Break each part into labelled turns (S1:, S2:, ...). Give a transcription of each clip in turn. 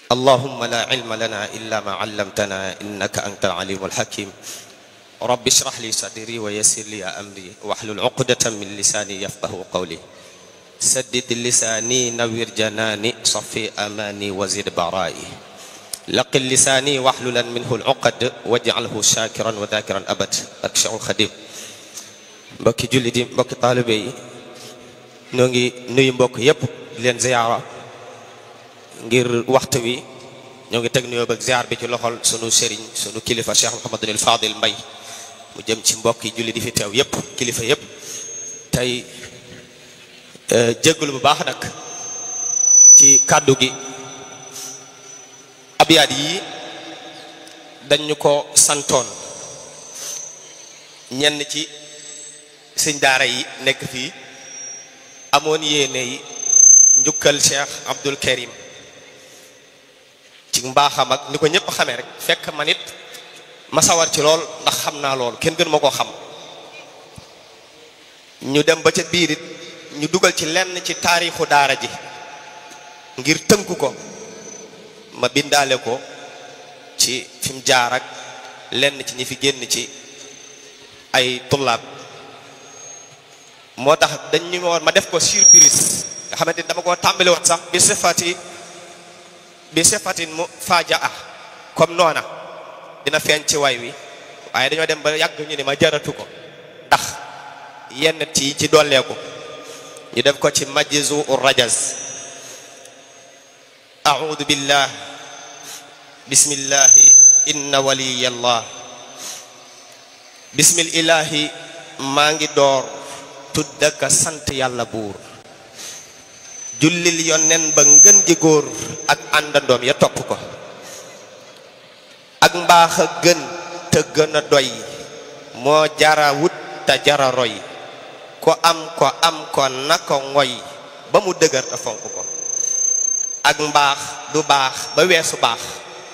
S1: اللهم لا علم لنا إلا ما علمتنا إنك أنت العليم الحكيم رب اشرح لي صدري ويسر لي أمري واحلل عقدة من لساني يفقه قولي سدد لساني نوّر جناني صفي أماني وزد برائي لقل لساني واحللا منه العقد واجعله شاكرا وذاكرا أبد أكشع الخديم mbokki julli di mbokki taalibe yi ñoo ngi nuyu mbokk yépp di leen ziyaara ngir waxtu wi ñoo ngi teg nuyoo ba ziyaar bi ci loxol sunu sëriñ sunu kilifa Cheikh Mouhamadul Fadil Mbay mu jëm ci mbokki julli di fi teew yépp kilifa yépp tey jéggul bu baax nag ci kàddu gi abyaat yi dañu ko santoon ñenn ci sëñ daara yi nekk fii amoon yéene yi njukkal Cheikh Abdul Karim ci mbaaxam ak ni ko ñëpp xamee rek fekk man it ma sawar ci lool ndax xam naa lool kenn gën ma ko xam ñu dem ba ca biir it ñu dugal ci lenn ci taarixu daara ji ngir tënku ko ma bindaale ko ci fi mu jaar ak lenn ci ñi fi génn ci ay tullaab moo tax dañ ñu woon ma def ko surprise nga xamante ni dama ko tàmbali woon sax bi sifatin mu fajaa comme noona dina feeñ ci way wi waaye dañoo dem ba yàgg ñu ne ma jaratu ko ndax yenn ci dolleeku ñu def ko ci majzu rajaz a'udhu billah bismillahi inna waliyallah bismillahi maa ngi door tuddaka sant yàlla buur jullil yonen ba ngën gi góor ak àndandoom ya topp ko ak mbaax a gën te gën a doy moo jara wut te jara roy ko am ko na ko ngoy ba mu dëgër te fonk ko ak mbaax du baax ba weesu baax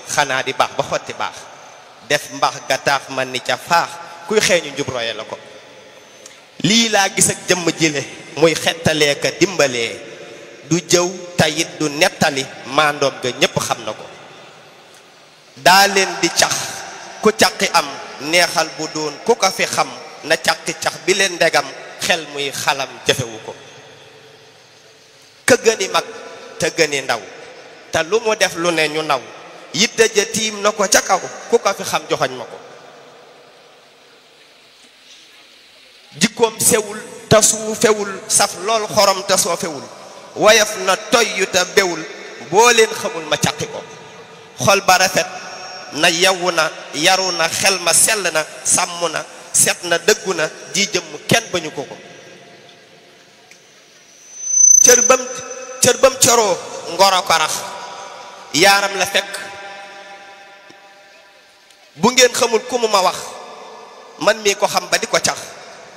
S1: xanaa di baax ba xotti baax def mbaax ga taax man ni ca faax kuy xeeñu njub roye la ko lii laa gis ak jëmm jile muy xettalee ka dimbalee du jëw tayit du nettali maandoom ga ñépp xam na ko daa leen di cax ku caqi am neexal bu doon ku ko fi xam na caqi cax bi leen ndegam xel muy xalam jëfewu ko ka gëni mag te gëni ndaw te lu mu def lu ne ñu naw yitte ja tiim na ko ca kaw ku ko fi xam joxoñ ma ko jikkoom sewul te suufewul saf lool xorom te soofewul woyof na toyyu te bewul boo leen xamul ma caqi ko xol ba rafet na yewwu na yaru na xel ma sell na sàmm na set na dëggu na ji jëmm kenn bañu ko ko cër bam coroo ngoro ko rax yaaram la fekk bu ngeen xamul ku mu ma wax man mii ko xam ba di ko cax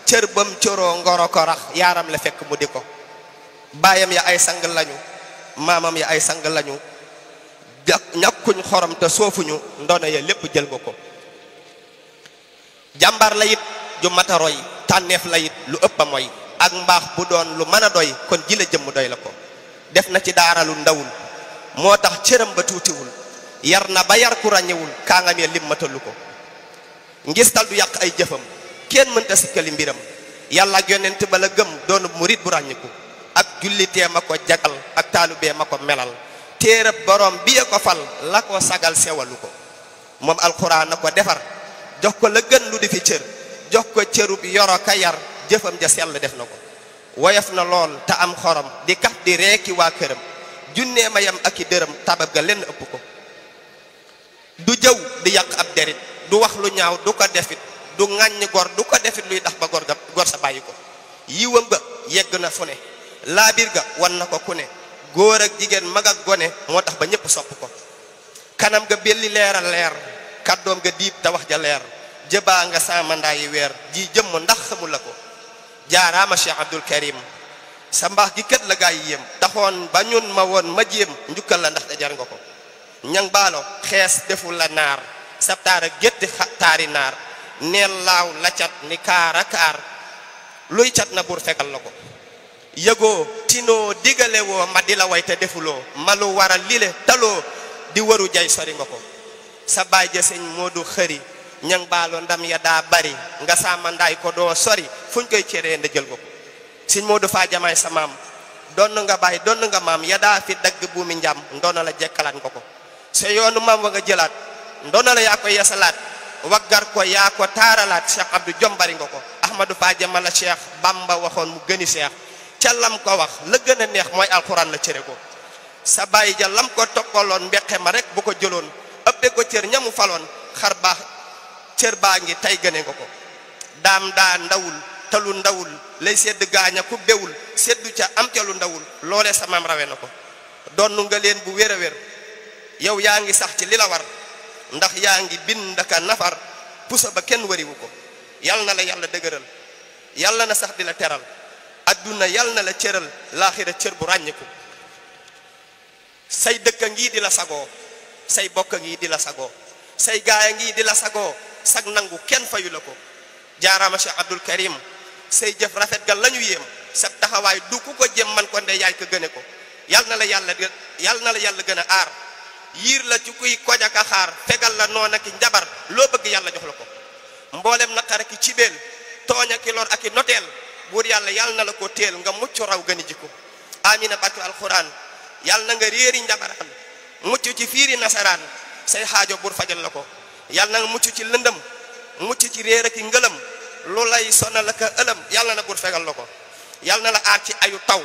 S1: cër bam coroo ngoro ko rax yaaram la fekk mu di ko baayam ya ay sang lañu maamam ya ay sang lañu ñàkkuñ xorom te soofuñu ndono ya lépp jël nga ko jàmbar la it ju mata roy tànneef la it lu ëpp a mooy ak mbaax bu doon lu mën a doy kon ji la jëmm doy la ko def na ci daara lu ndawul moo tax cëram ba tuutiwul yar na ba yar ku ràññewul kaangam ya lim matalu ko ngistal du yàq ay jëfam kenn mënta sikkali mbiram yàlla ak yonent ba la gëm doonu murit bu ràññiku ak jullitee ma ko jagal ak taalubee ma ko melal téerab borom bi ya ko fal la ko sagal sewalu ko moom alxuraan na ko defar jox ko la gën lu di fi cër jox ko cërub yoro ka yar jëfam ja sell def na ko woyof na lool te am xorom di kaf di reeki waa këram junnee ma yam ak i dërëm tabab ga lenn ëpp ko du jëw di yàq ab derit du wax lu ñaaw du ko defit du ŋàññ gor du ko defit luy tax ba gor sa bàyyi ko yiwam ga yegg na fu ne laabir ga wan na ko ku ne góor ak jigéen mag ak gone moo tax ba ñépp sopp ko kanam ga belli leeral leer kàddoom ga diib te wax ja leer jëbaa nga samandaa yi weer ji jëmm ndax xamul la ko jaaraama Cheikh Abdul Karim sa mbaax gi kët la gaa yi yéem taxoon ba ñun ma woon ma jéem njukkal la ndax da jar nga ko ñang baalo xees deful la naar sab taara gétti taari naar neel laaw la cat ni kaara kaar luy cat na buur fekkal la ko yëgoo tinoo digale woo ma di la way te defuloo malu waral lile taloo di waru jay sori nga ko sa baay ja sëñ Moodu xëri ñang baalo ndam ya daa bari nga sama ndaay ko doo sori fuñ koy cëree nda jël nga ko sëñ Moodu faa jamaay sa maam doon nga baay doon nga maam ya daa fi dagg buumi njàm ndoona la jekkalaat nga ko sa yoonu maam wa nga jëlaat ndoona la yaa ko yesalaat waggar ko yaa ko taaralaat Cheikh Abdou jombari nga ko Ahmadou faa jama la Cheikh Bamba waxoon mu gëni Cheikh ca lam ko wax la gën a neex mooy alxuraan la cëre ko sa baay ja lam ko toppaloon mbeqe ma rek bu ko jëloon ëppee ko cër ñamu faloon xar baax cër baa ngi tey gëne nga ko daam daa ndawul talu ndawul lay sedd gaaña ku bewul seddu ca am ca lu ndawul loolee sa maam rawe na ko donnu nga leen bu wér a wér yow yaa ngi sax ci li la war ndax yaa ngi bind ka nafar pusa ba kenn wariwu ko yal na la yàlla dëgëral yàlla na sax di la teral adduna yal na la cëral laaxira cër bu ràññiku say dëkka ngi di la sagoo say bokka ngi di la sagoo say gaaya ngi di la sagoo sag nangu kenn fayu la ko jaaraama Cheikh Abdoul Karim say jëf rafet ga lañu yéem sa taxawaay du ku ko jëm man ko nde yaay ko gëne ko yal na la yàlla gën a aar yiir la ci kuy kojaka xaar fegal la noona ki njabar loo bëgg yàlla jox la ko mboolem naqara ki cibeel tooña ki lor ak i noteel buur yàlla yal na la ko teel nga mucc raw gëni jikko amina barke alquran yal na nga réeri njabaraan mucc ci fiiri nasaraan say xaajo buur fajal la ko yal na nga mucc ci lëndëm mucc ci réer ak i ngëlëm lu lay sonal ak ëlëm yal na buur fegal la ko yal na la aar ci ayu taw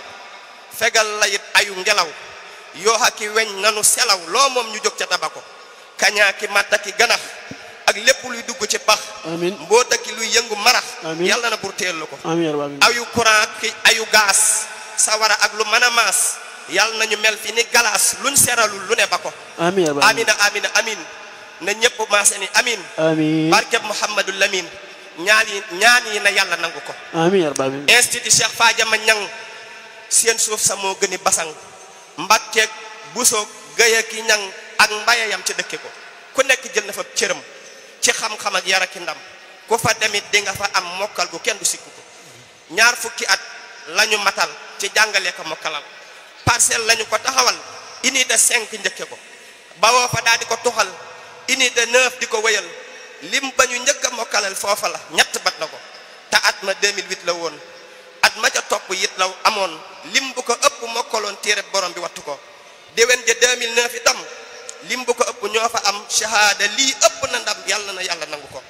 S1: fegal la it ayu ngelaw yoo xaki weñ nanu selaw loo moom ñu jóg ca tabako kañaa ki matta ki ganax ak lépp luy dugg ci pax
S2: amiin
S1: mboota ki luy yëngu marax yàlla na bur teel la ko ayu courant ki ayu gaas sawara ak lu mën a maas yàlla nañu mel fi ni galaas luñ seralul lu ne ba ko amina amina amin na ñëpp maase ni amin barkeb Mouhamadou Lamine ñaan yi na yàlla nangu ko institut Cheikh Fadiama Ñang seen suuf sa moo gëni basang mbakkeeg busoog gëya ki ñang ak mbayayam ci dëkke ko ku nekk jël na fa cëram ci xam-xam ak yara ki ndam ku fa demit di nga fa am mokkal gu kenn du sikku ko 2 fukki at lañu matal ci jàngale ko mokkalal parcelle lañu ko taxawal unité 5 njëkke ko bawoo fa daal di ko tuxal unité 9 di ko wëyal lim ba ñu njëkk a mokkalal foofa la ñett bat na ko te at ma 2008 la woon at ma ca topp it la amoon lim bu ko ëpp mokkaloon téere borom bi wattu ko déwén ja 2009 itam lim bu ko ëpp ñoo fa am shahada lii ëpp na ndam yàlla na yàlla nangu ko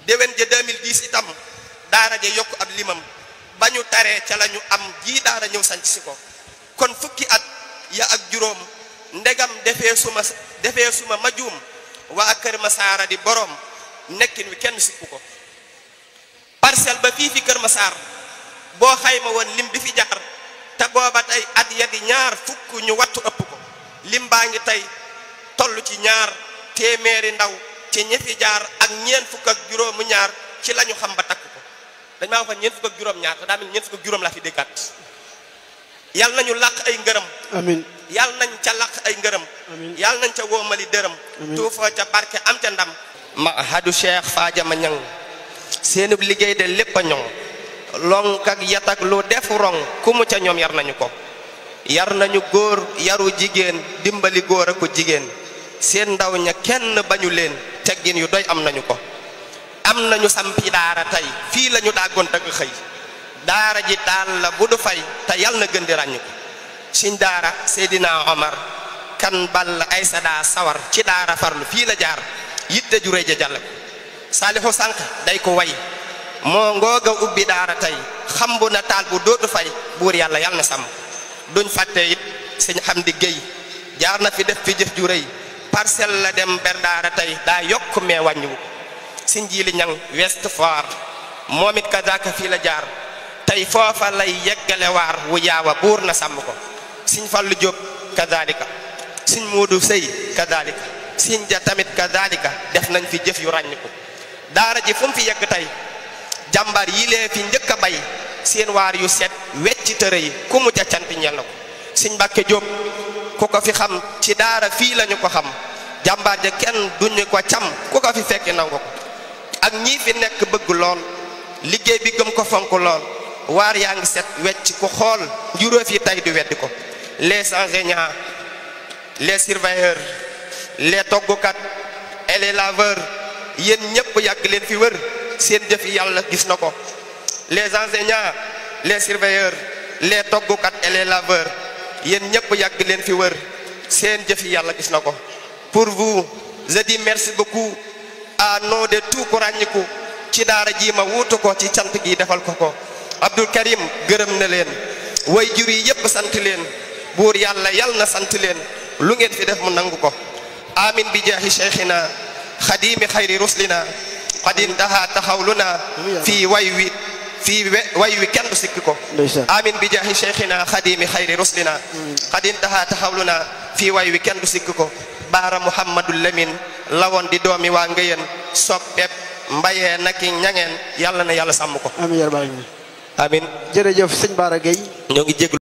S1: déwén ja 2010 itam daara ja yokk ab limam ba ñu taree ca la ñu am jii daara ñëw sanc si ko kon fukki at ya ak juróom ndegam defee suma ma juum waa Kër Masaara di borom nekkin wi kenn sikku ko parcelle ba fii fi Kër Masaar boo xayma woon lim bi fi jaar te booba tey at ya di 2 fukk ñu wattu ëpp ko lim baa ngi tey toll ci 2 téeméeri ndaw ci ñi fi jaar ak 4 fukk ak juróomu ñaar ci lañu xam ba takk ko dañ maa wax 4 fukk ak juróom ñaar te daa mel 4 fukk ak juróom laa fi déggaat yal nañu làq ay ngërëm
S2: amiin
S1: yal nañ ca làq ay ngërëm yal nañ ca woomali dërëm tuufa ca barke am ca ndam ma hadu Cheikh Fadiama Ñang seenub liggéey de lépp a ñoŋ lonk ak yat ak lu defu rong ku mu ca ñoom yar nañu ko yar nañu góor yaru jigéen dimbali góor ak ko jigéen seen ndaw ña kenn bañu leen teggin yu doy am nañu ko am nañu sampi daara tey fii lañu daggoon tëgg xëy daara ji daal la bu du fay te yal na gën di ràññu ko siñ daara Seydina Omar kan ball ay sa daa sawar ci daara farlu fii la jaar yitte ju rëy ja jàll ko Saalihu sànq day ko way moo ngooga ubbi daara tey xambu na taal bu dootu fay buur yàlla yàlla na sàmm duñ fàtte it sëñ Hamdi Guèye jaar na fi def fi jëf ju rëy parcelle la dem ber daara tey daa yokk mee wàññiwu sëñ Jiili Ñang West Foire moom it kadaaka fii la jaar tey foofa lay yeggale waar wu yaawa buur na sàmm ko sëñ Fallu Jóob kadalika sëñ Moodu Sëy kadalika sëñ ja tamit kadalika def nañ fi jëf yu ràññiku daara ji fu mu fi yegg tey jàmbar yi lee fi njëkk a bay seen waar yu set wecci tërë yi ku mu ca cant ñel na ko sëñ Mbàkke Jóob ku ko fi xam ci daara fii lañu ko xam jàmbaar ja kenn duñu ko cam ku ko fi fekki nangu ko ak ñii fi nekk bëgg lool liggéey bi gëm ko fonk lool waar yaa ngi set wecc ku xool njuróof yi tey du weddi ko les enseignants les surveilleurs les toggukat et les laveurs yéen ñëpp yàgg leen fi wër seen jëf yi yàlla gis na ko les enseignants les surveilleurs les toggukat et les laveurs yéen ñëpp yàgg leen fi wër seen jëf yi yàlla gis na ko. Pour vous je dis merci beaucoup à nom de tout ku ràññiku ci daara ji ma wuutu ko ci cant gi defal ko ko. Abdul Karim gërëm na leen way jur yi yëpp sant leen buur yàlla yàlla na sant leen lu ngeen fi def mu nangu ko. amin bi jaahi cheikhina xadimi xayri ruslina xadin daha taxawluna fii way wi kenn du sikki ko. amin bi jaahi cheikhina xadimi xayri ruslina xadin daha taxawluna fii way wi kenn du sikki ko. baara Muhammadul Lamin lawoon di doomi waa ngëyeen soppeeb mbayee naki ñangeen yàlla na yàlla sàmm ko.
S2: amiin yaa rabbal aalamiin.
S1: amin
S2: jërëjëf sëñ Bara Gueye.
S1: ñoo ngi jéglu